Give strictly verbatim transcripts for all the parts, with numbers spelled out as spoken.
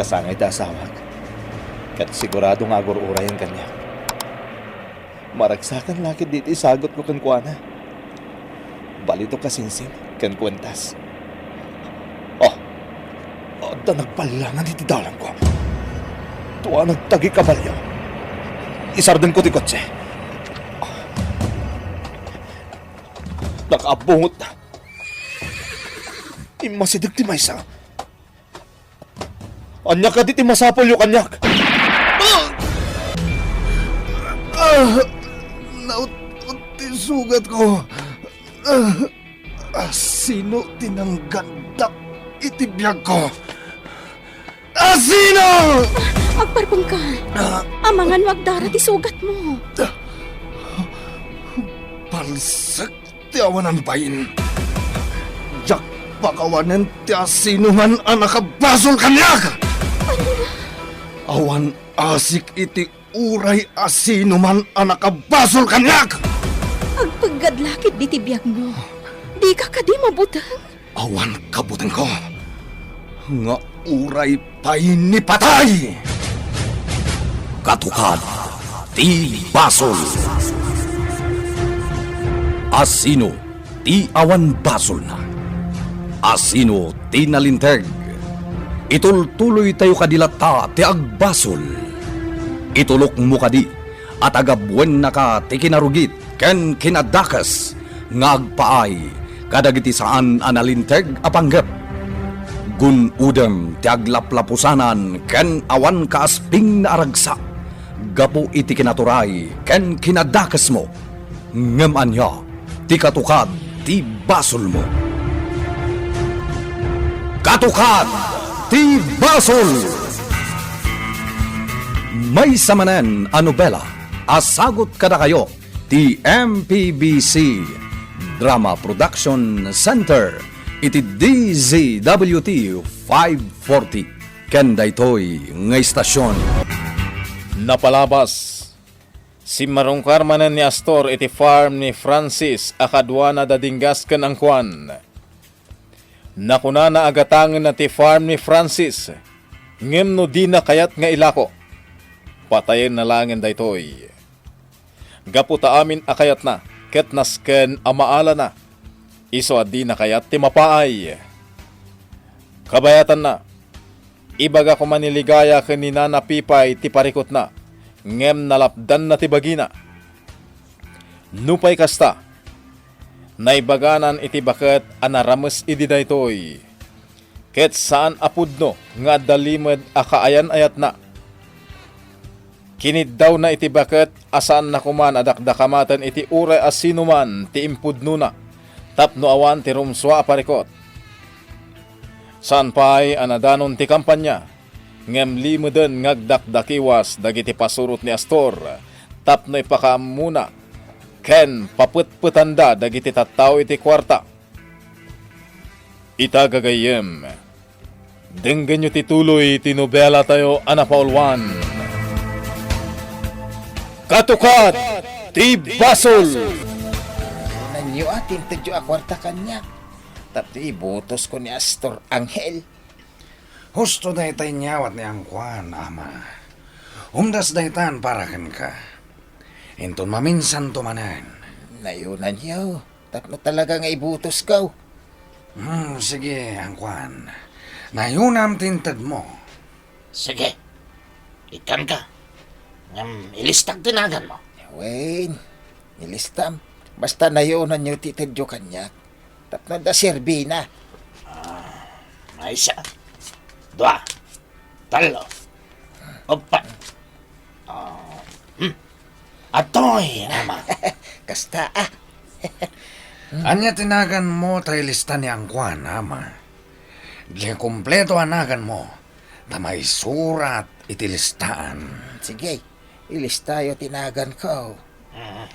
Sangay ti asawak, ket sigurado nga agur-urayen kaniak. Maragsakan la ketdi ti isagutko kenkuana. Balitok a sinsin ken kuentas. Oh, adda nagballangan iti dalangko. Dua nagtagi kabalio. Isardengko ti kotse. Nakaabungotna. Immasideg ti maysa. Ania kadi ti masapulyo kaniak? Ah! Ah! Naut-ot ti sugatko. Ah! Asino ti nanggandak iti biagko? Asino? Agparpengka. Ah! Amangan no agdara ti sugatmo. Palsek ti awanan bain. Diak pakawanen ti asinoman a nakabasol kaniak. Awan asik iti uray asinoman a nakabasol kaniak. Agpeggad la ketdi ti biagmo. Dika kadi mabuteng? Awan kabutengko nga uray pay ni patay. Katukad ti basol. Asino ti awan basolna? Asino ti nalinteg? Itultuloytayo kadi latta ti agbasol. Itulokmo kadi a tagabuennaka ti kinarugit ken kinadakes nga agpaay kadagiti saan a nalinteg a panggep. Gun-odem ti aglaplapusanan ken awan kaaspingna a ragsak gapu iti kinaturay ken kinadakesmo. Ngem ania ti katukad ti basolmo? Katukad ti basol! Maysa manen a nobela a sagut kadakayo ti M P B C Drama Production Center iti D Z W T five forty ken daytoy nga istasion. Napalabas, simmarungkar manen ni Astor iti farm ni Francis a kaduana da Dinggas ken Angkuan. Nakunana a gatangenna ti farm ni Francis, ngem no dina kayat nga ilako, patayenna laengen daytoy. Gapu ta amin a kayatna ket nasken a maalana, isu a dina kayat ti mapaay. Kabayatanna, ibaga koma ni Ligaya ken ni Nana Pipay ti parikutna, ngem nalapdanna ti bagina. Nupay kasta, naibaganan iti baket a narames idi daytoy, ket saan a pudno nga adda limed a kaayan-ayatna. Kiniddawna iti baket a saanna koman a dakdakamaten iti uray a sinoman ti impudnona tapno awan ti rumsua a parikut. Saan pay a nadanon ti kampanya, ngem limeden nga agdakdakiwas dagiti pasurot ni Astor tapno ipakaammona ken papetpetanda dagiti tattao iti kuarta. Ita, gagayyem, denggenyo ti tuloy ti nobelatayo a napauluan, Katukad ti Basol! Nanyo a tintedyo a kuarta kaniak tapno ibutosko ni Astor Angel. Husto dayta inyawat ni Angkuan, Ama. Umdas daytan para kenka. Inton maminsanto manen. Nayonanyo tapno talaga nga ibutosko. Hmm, sige, Angkuan. Nayonam ti intedmo. Sige. Ikkanka. Ngem ilistak ti naganmo. Wen, ilistam. Basta nayonanyo ti itedyo kaniak. Tapno adda serbina. Ah, maysa. Dua. Tallo. Uppat. Ah, hmm. Adtoy, Ama. Kasta, ah. Ania ti naganmo ta ilista ni Angkuan, Ama? Diay kompleto a naganmo, ta maisurat iti listaan. Sige, ilistayo ti naganko. Mm.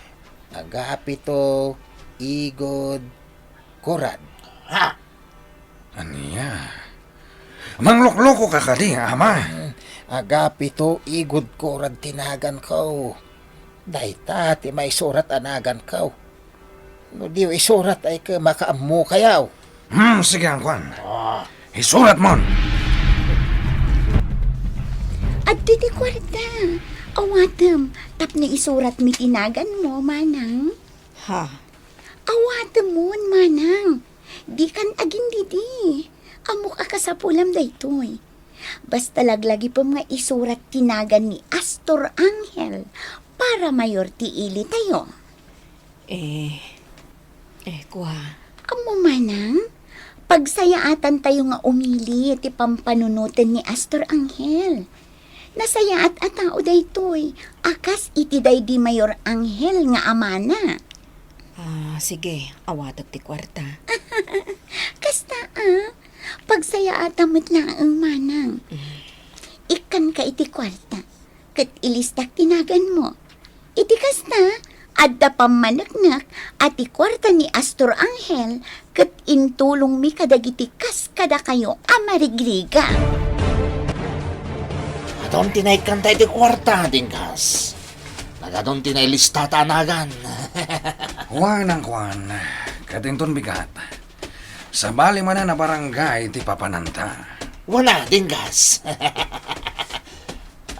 Agapito, Igod, Kurad. Ha? Ania? Mangluklokoka kadi, Ama? Hmm, Agapito, Igod, Kurad ti naganko. Dayta ti maisurat a naganko. No diyo isurat ay ka makaammokayo. Hmm, sige, Angkuan. Ah. Isuratmon. Adtoy ti kuarta. Awatem, tapno isuratmi ti naganmo, manang. Ha? Awatemon, manang. Dikan agindidi. Ammok a kasapulam daytoy. Basta laglagipem nga isurat ti nagan ni Astor Angel para mayor ti ilitayo. Eh, eh, kua. Ammo manang, pagsayaatantayo nga umili ti pampanunoten ni Astor Angel. Nasayaat a tao daytoy, a kas iti daydi Mayor Angel nga amana. Ah, sige, awatek ti kuarta. Kasta, ah. Pagsayaatam met laeng, manang. Mm. Ikkanka iti kuarta, ket ilistak ti naganmo. Iti kasta, adda pammaneknek a ti kuarta ni Astor Angel ket intulongmi kadagiti kas kadakayo a marigrigat. Adun ti naikkanta iti kuarta, Dinggas. Nagadun ti nailistata a nagan. Wen, Angkuan, ket inton bigat. Sabali manen a barangay ti papananta. Wen a, Dinggas.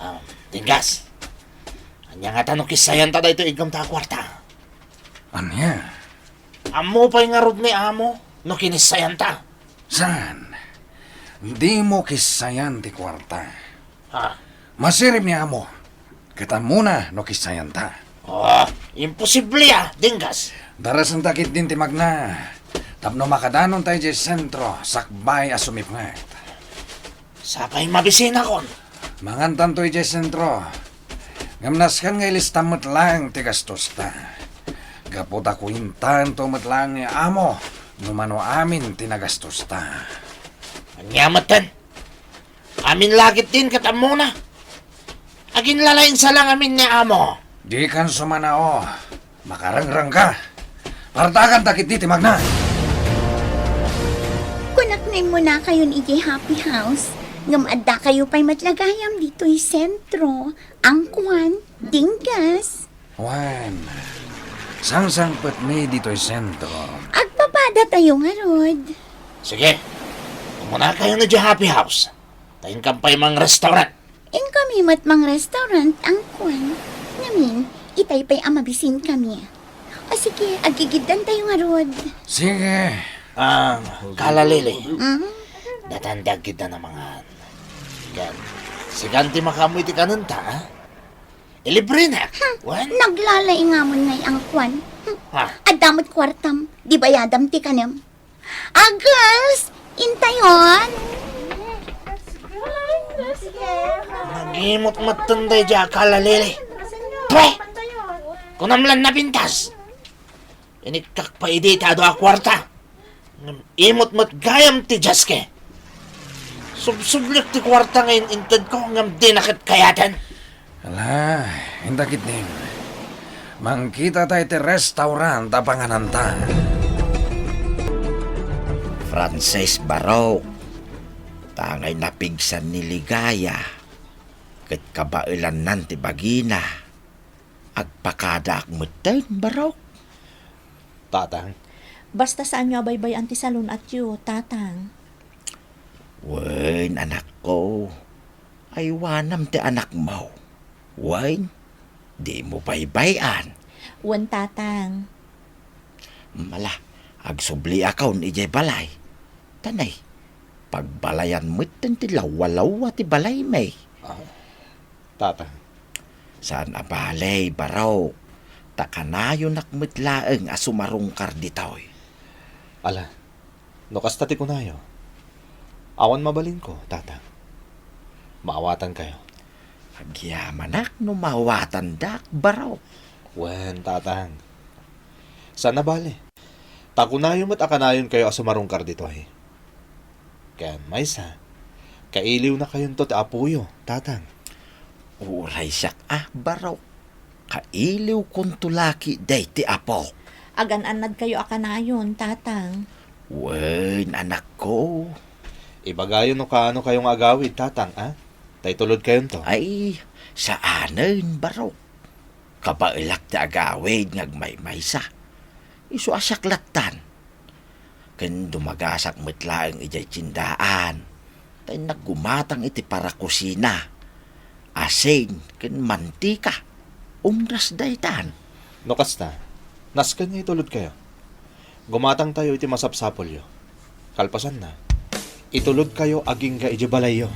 Ah, Dinggas. Ania ngata no kissayanta daytoy iggamta a kuarta? Ania? Ammo pay ngarud ni amo no kinissayanta? Saan? Dimo kissayan ti kuarta. Ha? Masirib ni amo. Ket ammona no kissayanta. Ah, imposible a, Dinggas. Darasenta ketdin ti magna. Tapno makadanonta idiay sentro, sakbay a sumipnget. Sapay mabisinakon. Mangantanto idiay sentro. Ngem nasken nga ilistam met laeng ti gastosta. Gapu ta kuentaento met laeng ni amo no mano amin ti nagastosta. Ania metten? Amin la ketdin ket ammona. Aginlalainsa lang amin ni amo. Dikan sumanao. Makarengrengka. Partaganta ketdi ti magna. Kunak no immunakayon idiay Happy House, ngem addakayo pay met la gayam ditoy sentro, Angkuan, Dinggas. Wen, sangsangpetmi ditoy sentro. Agpapadatayo ngarud. Sige, immunakayon idiay Happy House. Ta inkam pay mangrestaurant. Inkami met mangrestaurant, Angkuan. Ngamin, itay pay a mabisinkami. O sige, aggigiddantayo ngarud. Sige. Ah, Kala Lili. Mhm. Datan ti aggiddan a mangan. Ken, sikan ti makaammo iti kanenta, ha? Ilibrenak. Hmm, wen? Naglalaingamon ngay, Angkuan. Hmm. Ha? Adda met kuartam, di bayadam ti kanem. Ah, girls, intayon. Nagimot metten daydiay a Kala Lili. Pwe! Kunam lan napintas. Inikkak pay idi ti adu a kuarta. Ngem imot met gayam ti diaske. Subsubliak ti kuarta nga in-intedko ngem dina ket kayaten. Ala, inta ketdin. Mangkitata iti restaurant a pangananta. Frances Barok, tangay napigsan ni Ligaya, ket kabaelannan ti bagina. Agpakadaak metten, Barok. Tatang. Basta saanyo a baybay-an ti salun-atyo, Tatang. Wen, anakko. Aywanam ti anakmo. Wen, dimo baybay-an. Wen, Tatang. Mala, agsubliakon idiay balay. Tanay, pagbalayan metten ti lawwa-lawwa ti balaymi. Ah, Tatang. Saan a bale, Barok, ta kanayonak met laeng a sumarungkar ditoy. Ala, no kasta ti kunayo, awan mabalinko, Tatang. Maawatankayo. Agyamanak no maawatandak, Barok. Wen, Tatang. Saan a bale. Ta kunayo met a kanayonkayo a sumarungkar ditoy. Ken maysa, kailiwnakayonto ti apoyo, Tatang. Uray siak a, Barok. Kailiwkonto la ketdi ti apok. Agan-annadkayo a kanayon, Tatang. Wen, anakko. Ibagayo no kaano kayo nga agawid, Tatang, a? Ta itulodkayonto. Ay, saanen, Barok. Kabaelak ti agawid nga agmaymaysa. Isu a siak lattan. Ken dumagasak met laeng idiay tiendaan. Ta innak gumatang iti parakusina. Asin ken mantika. Umdas daytan. No kasta, nasken nga itulodkayo. Gumatangtayo iti masapsapulyo. Kalpasanna, itulodkayo agingga idiay balayyo.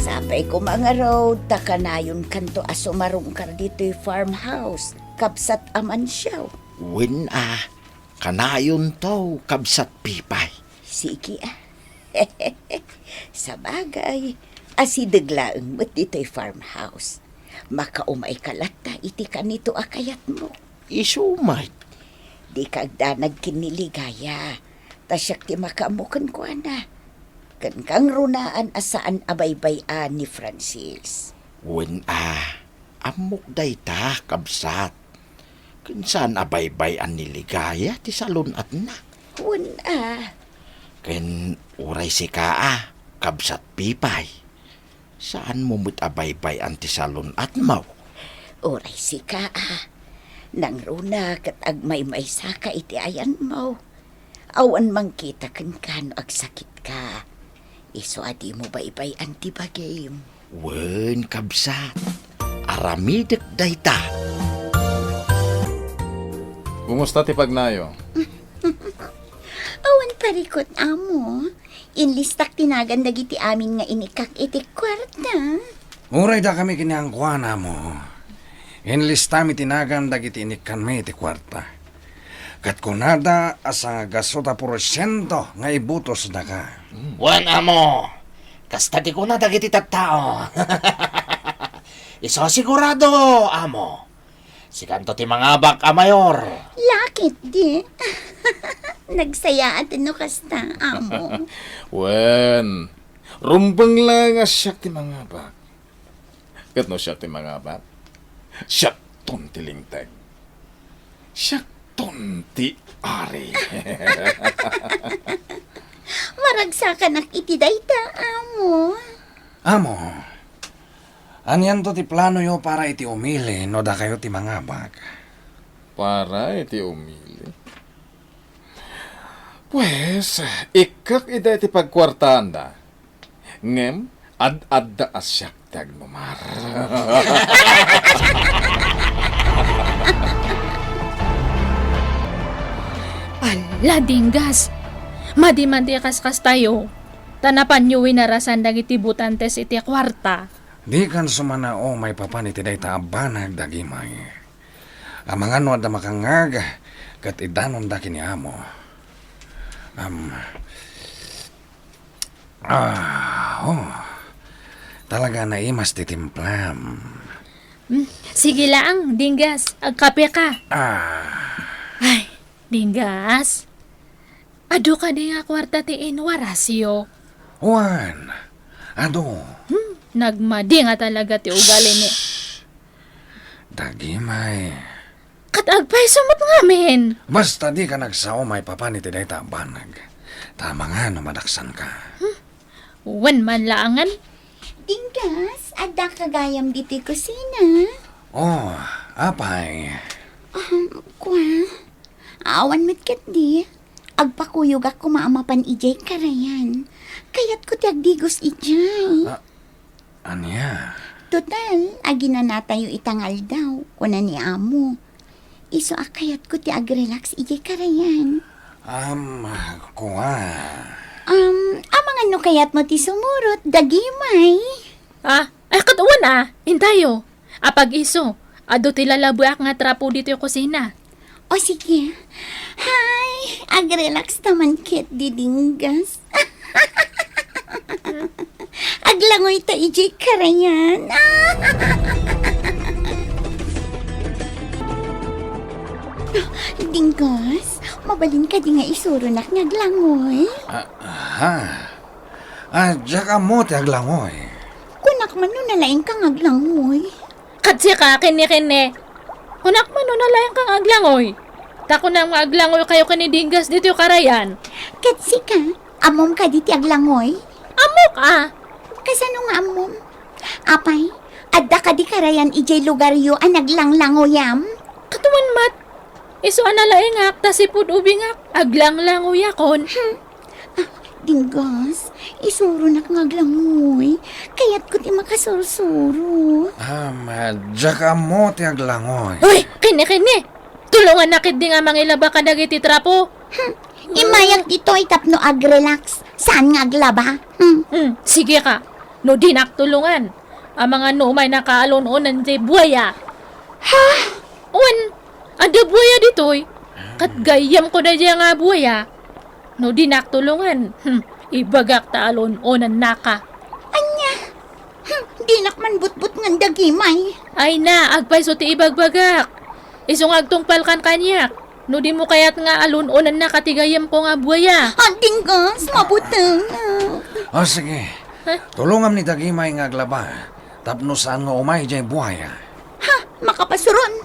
Sapay koma ngarud ta kanayonkanto a sumarungkar ditoy farmhouse, kabsat Amancio. Wen a, kanayonto, kabsat Pipay. Sige a. Sabagay, asideg laeng met ditoy farmhouse. Makaumayka latta iti kanito a kayatmo. Isu met. Dika agdanag ken ni Ligaya, ta siak ti makaammo kenkuana. Ken kangrunaan a saan a baybay-an ni Francis. Wen a, ammok dayta, kabsat. Ken saan a baybay-an ni Ligaya ti salun-atna. Wen a. Ken uray sika a, kabsat Pipay. Saanmo met a baybay-an ti salun-atmo. Uray sika a, nangruna ket agmaymaysaka iti ayanmo. Awan mangkita kenka no agsakitka. Isu a dimo baybay-an ti bagim. Wen, kabsat, aramidek dayta. Kumusta ti pagnayo? Awan parikut, amo. Inlistak ti nagan dagiti amin nga inikkak iti kuarta. Uray dakami ken ni Angkuan, amo. Inlistami ti nagan dagiti inikkanmi iti kuarta. Ket kunada a sangagasut a porsiento nga ibutosdaka. Wen, amo. Kasta ti kuna dagiti tattao. Isu sigurado, amo. Sikanto ti mangabak a mayor. Lakit di. Nagsayaat no kasta, amo. Wen, rumbeng laeng a siak ti mangabak. Ket no siak ti mangabak, siakton ti lingteng. Siakton ti ari. Maragsakanak iti dayta, amo. Amo, anianto ti planoyo para iti umili no dakayo ti mangabak? Para iti umili? Pues, ikkak ida iti pagkuartaanda. Ngem, ad-adda a siak ti agnumar. Ala, Dinggas! Madi man ti kaskastayo, ta napanyo winarasan dagiti botantes iti kuarta. Dikan sumanaw maipapan iti dayta a banag, Dagimay. Amangan no adda makangngag, ket idanonda ken ni amo. Am, ah, oh. Talaga naimas ti timplam. Hmm, sige laang, Dinggas. Agkapeka. Ah. Ay, Dinggas. Adu kadi nga kuarta ti inwarasyo? Wen, adu. Hmm, nagmadi nga talaga ti ugali ni... Dagimay. Ket agpayso met ngamin. Basta dika nagsao maipapan iti dayta a banag. Ta amangan no madaksanka. Hmm, wen man laangan. Dinggas, addaka gayam ditoy kusina? Oh, apay. Um, kua. Awan met ketdi. Agpakuyogak koma a mapan idiay karayan. Kayatko ti agdigos idiay. Ah, ania? Total, aginanatayo ita nga aldaw, kuna ni amo. Isu a kayatko ti agrelax idiay karayan. Am, kua. Am, amangan no kayatmo ti sumurot, Dagimay. Ah, ay, ket wen a, intayo. Apag-isu, adu ti lalabeak nga trapo ditoy kusina. O sige. Hay, agrelax ta man ketdi, Dinggas. Aglangoy ta idiay karayan. Dinggas, mabalin kadi nga isuronak nga aglangoy? Ah, ha? Ah, diak ammo ti aglangoy. Kunak man no nalaingka nga aglangoy. Ket sika, kenne, kenne. Kunak man no nalaingka nga aglangoy. Ta kunam nga aglangoykayo ken ni Dinggas ditoy karayan. Ket sika, ammom kadi ti aglangoy? Ammok a. Kasano nga ammom? Apay, adda kadi karayan idiay lugaryo a naglanglangoyam? Ket wen met. Isu a nalaingak ta sipud ubingak, aglanglangoyakon. Hmm. Ah, Dinggas, isuronak nga aglangoy. Kayatko ti makasursuro. Ah, ma, diak ammo ti aglangoy. Uy, kini, kini! Tulongannak ketdi nga mangilaba kadagiti trapo. Hmm, imayak ditoy tapno agrelax. Saan nga aglaba? Hmm. Hmm, sige ka. No dinak tulongan, amangan no umaynaka alun-onan diay buaya. Ha? Wen, adda buaya ditoy. Ket gayyemko daydiay nga buaya. No dinak tulongan, hmm, ibagak ta alun-onannaka. Ania? Hmm, dinak man butbutngen dagimay. Ay na, agpayso ti ibagbagak. Isu nga agtungpalkan kaniak. No dimo kayat nga alun-onannaka ti gayyemko nga buaya. Ah, dinggas, mabuteng. Ah, sige. Ha? Tulongam ni dagimay nga aglaba tapno saan nga umay diay buaya. Ha? Makapasuron?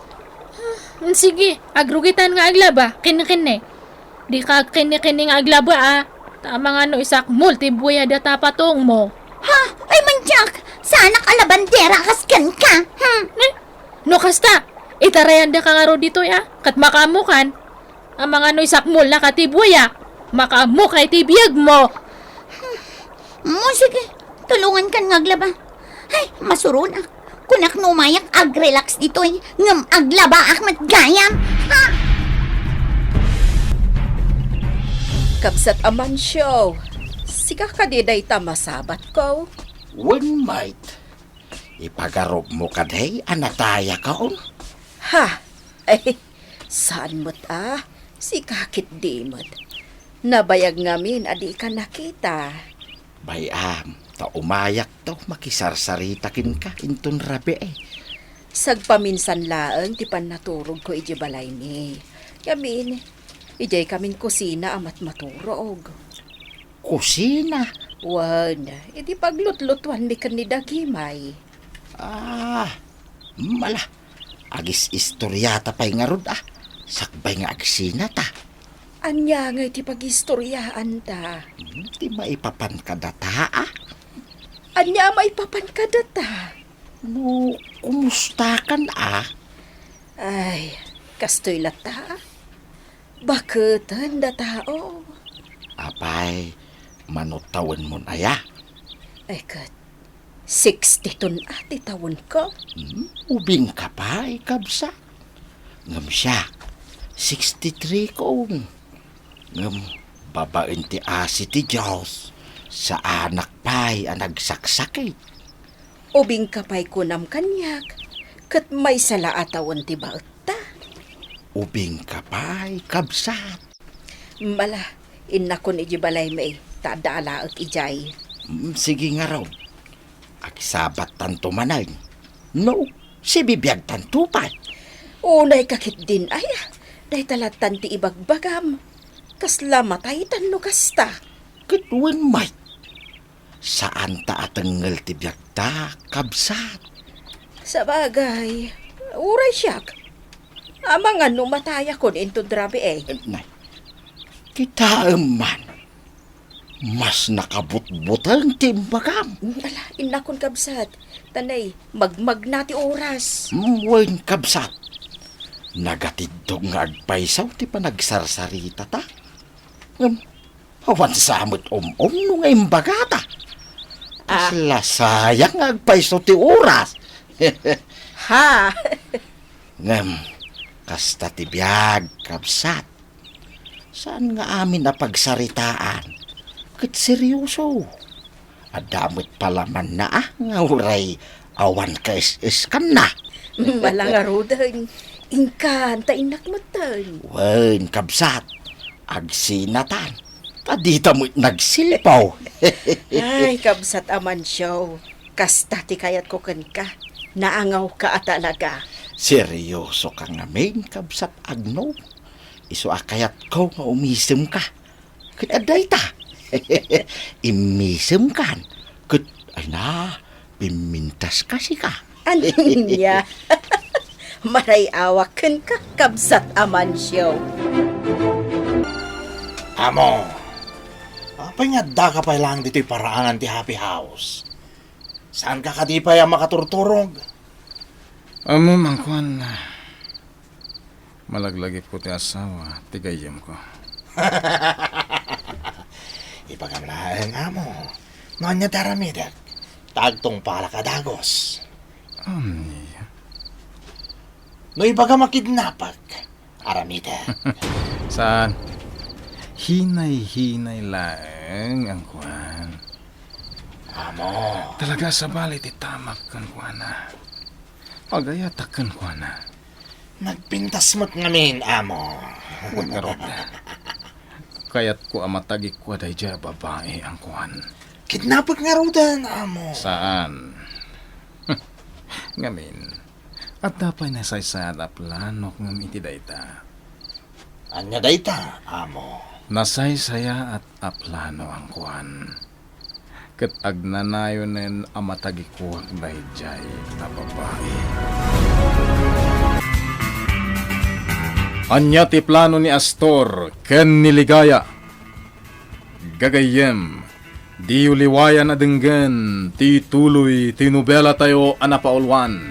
Hmm, sige, agrugitan nga aglaba, kinni-kinni. Dika agkinni-kinni nga aglaba, a. Ta amangan no isakmol ti buaya data patongmo. Ha? Ay, mandiak! Saanak a labandera a kas kenka! Hmm? Eh, no kasta, itarayandaka ngarud ditoy, a. Ket makaammokan. Amangan no isakmolnaka ti buaya, makaammoka iti biagmo. Hmm, sige, tulongankan nga aglaba. Ay, masuronak. Kunak no umayak agrelax ditoy, ngem aglabaak met gayam. Ha? Kabsat Amancio, sika kadi dayta masabatko? Wen, Mike. Ipagarupmo kadi a natayakon? Ha? Ay, saan met a? Sika ketdi met. Nabayag ngamin a dika nakita. Bay-am, ta umayakto makisarsarita kenka inton rabii. Sagpaminsan laeng ti pannaturogko idiay balaymi. Ngamin, idiay kamin kusina a matmaturog. Kusina? Wen, iti paglutlutuanmi ken ni Dagimay. Ah, mala. Agis-istoriata pay ngarud, a. Sakbay nga agsinata. Ania ngay ti pagistoriaanta? Hmm, ti maipapan kadata, a? Ania a maipapan kadata? No, kumustakan, a? Ay, kastoy latta, a. Baketen data, o. Apay, mano tawenmon aya? Ay, ket, sixty-two a ti tawenko. Hmm, ubingka pay, kabsat. Ngem siak, sixty-three ko. Ngem babaen ti asi ti Dios, saanak pay a nagsaksakit. Ubingka pay kunam kaniak, ket maysa la a tawen ti baetta. Ubingka pay, kabsat. Mala, innakon idiay balaymi, ta adda alaek idiay. Mm, sige ngarud. Agsabattanto manen. No, sibibiagtanto pay. Unayka ketdin, ay, dayta lattan ti ibagbagam. Kasla mataytan no kasta. Ket wen, Mike. Saanta a tengngel ti biagta, kabsat. Sabagay, uray siak. Amangan no matayakon inton rabii. Eh, nay, kitaem man. Mas nakabutbuteng ti imbagam. Ala, innakon, kabsat. Ta nay, magmagna ti oras. Mm, wen, kabsat. Nagatiddog nga agpayso ti panagsarsaritata. Ngem, awan sa met um-um no nga imbagata. Ah. Kasla sayang nga agpayso ti oras. Ha? Ngem, kasta ti biag, kabsat. Saan nga amin a pagsaritaan ket seryoso. Adda met palamanna, a, nga uray awan kaes-eskanna. Mala ngaruden. Inkan, ta innak metten. Wen, kabsat. Agsinatan. Ta dita met nagsilpaw. Ay, kabsat Amancio. Kasta ti kayatko kenka. Naangawka a talaga. Seryosoka ngamin, kabsat Agno. Isu a kayatko nga umisemka. Ket adda ita. Immisemkan. Ket, ay na, pimmintaska sika. Ania? Maray-awak kenka, kabsat Amancio. Amo, apay nga addaka pay laeng ditoy paraangan ti Happy House? Saanka kadi pay a makaturturog? Ammo man kuan, malaglagipko ti asawa ti gayyemko. Ibagam laeng, amo, no ania ti aramidek, ta agtungpalak a dagus. Ania? No ibagam a kidnapek, aramidek. Saan? Hinay-hinay laeng, angkuan. Amo. Talaga, sabali ti tamak kenkuana. Agayatak kenkuana. Nagpintas met ngamin, amo. Wen ngarud, kayatko a matagikua daydiay a babai, angkuan. Kidnapek ngaruden, amo. Saan? Ngamin, adda pay nasaysayaat a planok ngem iti dayta. Ania dayta, amo? Nasaysayaat a plano, angkuan. Ket agnanayonen a matagikuak daydiay a babai. Ania ti plano ni Astor ken ni Ligaya? Gagayyem, diyo liwayan a denggen ti tuloy ti nobelatayo a napauluan.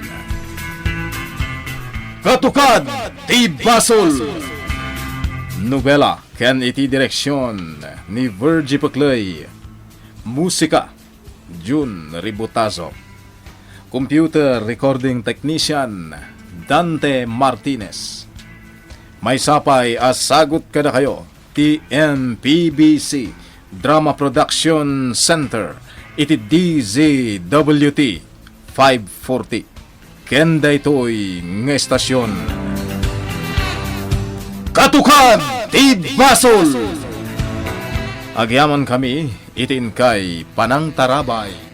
Katukad ti Basol! Nobela ken iti direksion ni Virgie Pecley. Musika, Jun Ributazo. Computer recording technician, Dante Martinez. Maysa pay a sagut kadakayo ti M P B C Drama Production Center iti D Z W T five forty. Ken daytoy nga estasion, Katukad ti Basol! Agyamankami iti inkay panangtarabay.